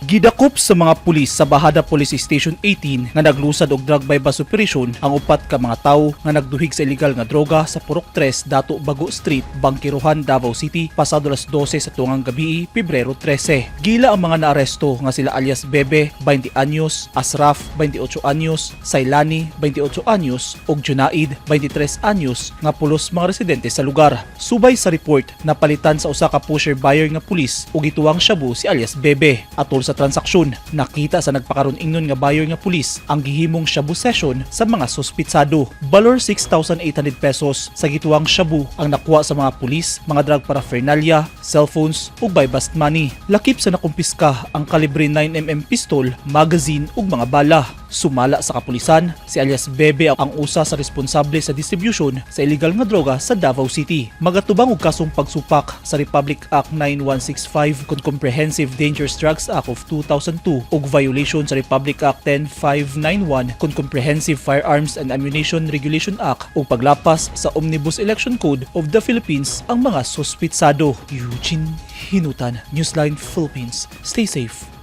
Gidakop sa mga pulis sa Bajada Police Station 18 nga naglusad og drug buy bust operation ang upat ka mga tawo nga nagduhig sa illegal nga droga sa Purok 3, Dato Bago Street, Bangkerohan, Davao City pasado alas 12 sa tungang gabi, Pebrero 13. Gila ang mga naaresto nga sila alias Bebe, 20 anyos, Asraf, 28 anyos, Sailani, 28 anyos ug Junaid, 23 anyos, nga pulos mga residente sa lugar. Subay sa report, napalitan sa usa ka pusher buyer nga pulis ug gituwang shabu si alias Bebe. Atol sa transaksyon, nakita sa nagpakaron ingnon nga buyer nga pulis ang gihimong shabu session sa mga suspitsado. Balor 6,800 pesos sa gituwang shabu ang nakuha sa mga pulis, mga drug paraphernalia, cellphones ug buy bust money. Lakip sa nakumpiska ang kalibre 9 mm pistol, magazine ug mga bala. Sumala sa kapulisan, si alias Bebe ang usa sa responsable sa distribution sa illegal nga droga sa Davao City. Magatubang og kasong pagsupak sa Republic Act 9165 kon Comprehensive Dangerous Drugs Act of 2002 ug violation sa Republic Act 10591 kon Comprehensive Firearms and Ammunition Regulation Act ug paglapas sa Omnibus Election Code of the Philippines ang mga suspitsado. Eugene Hinutan, Newsline Philippines. Stay safe.